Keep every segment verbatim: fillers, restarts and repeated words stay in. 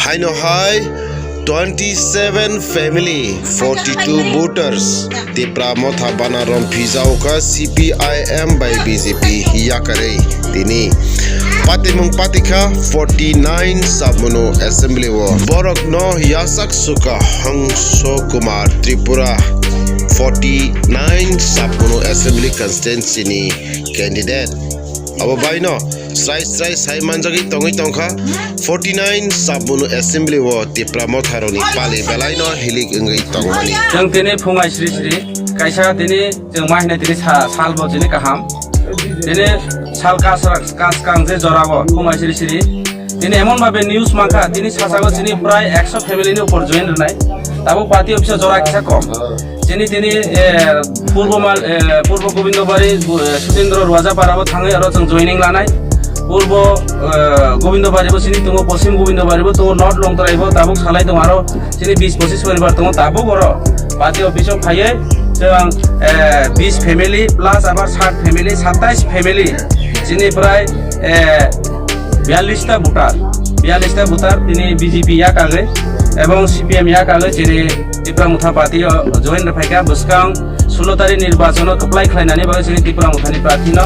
Haino hai twenty seven family, forty two voters Tipra Motha bana rom phijao kha C P I M bai B J P yakarwi tini patimung patikha forty nine Sabmunu Assembly o. Borok no yasak suka Hangso Kumar Tripura forty nine Sabmunu Assembly Constituency ni candidate. Abo bai no srai srai sai manjagwi tongwi tongkha forty nine Sabmunu Assembly o Tipra Motha rokni pali belai no hilik wngwi tongmani. Chwng tini phungai sri sri kaisa tini chwng ma hinai tini sa-, salbo tini kaham. Tini sal kasrak kaskang je jorao phungai sri sri. Tini emon bhabe news mankha, tini sasago chini prai ekso family ni upor join rwnai. Tabuk party office o jora kisa kom. Chini tini, eh, Purbo Mal-, eh, Purbo Gobindobari, eh, Sudendro Ruaja Parabo thangwi aro chwng joining lanai. Purbo, eh, Gobindobari bo chini tongo, Poschim Gobindobari bo tongo, North Longtrai bo tabuk salai tongo, aro chini bis pochis poribar tongo, tabuk oro party office o phaiwi chwng, eh, bis family plus abar sat family, satais family chini prai, eh, biyallis ta voter, biyallis ta voter tini B J P yakagwi ebong C P M yakagwi chini Tipra Motha Party o join rwphaikha. Bwskang sulo tarikh nirbachon o kwplai khlainani bagwi chini Tipra Motha ni prarthi no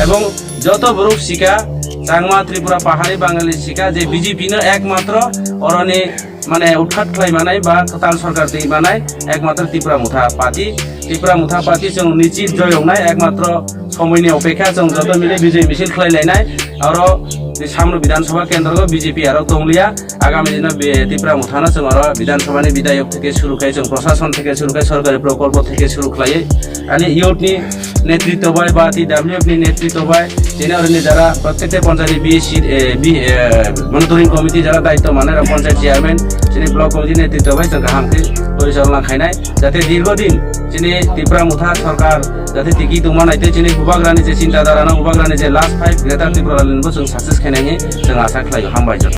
ebong joto borok sika Changma Tripura Pahari Bangali sika je B J P no ekmatro oroni mane utkhat khlai manai ba kwtal sorkar twi manai ekmatro Tipra Motha Party. Tipra Motha Party chwng nichit joy wngnai, ekmatro somoini opekha, chwng joto mile bijay misil khlai lainai. Aro samno Bidhan Sabha kendro B J P aro tongliya. Agami dino bi-, Tipra Motha no chwng aro Bidhan Sabha ni bidayok theke suru khai, chwng prosason theke suru khai, sorkari prokolpo theke suru khlaiwi ani youth ni netritw bai ba T W F ni netritw bai, tini aro ni jara prottekta panchayat ni B C, eh, B, eh, monitoring committee jara daityo manai rok, panchayat chairman, chini block committee netritw bai chwng kaham khe porichalona khainai, jate dirgho din chini Tipra Motha sorkar jate tiki tongma naitwi chini bubagrani je chinta dhara no, bubagrani je last fight Greater Tipraland bo chwng success khainai hinwi chwng asa khlaio. Hambai.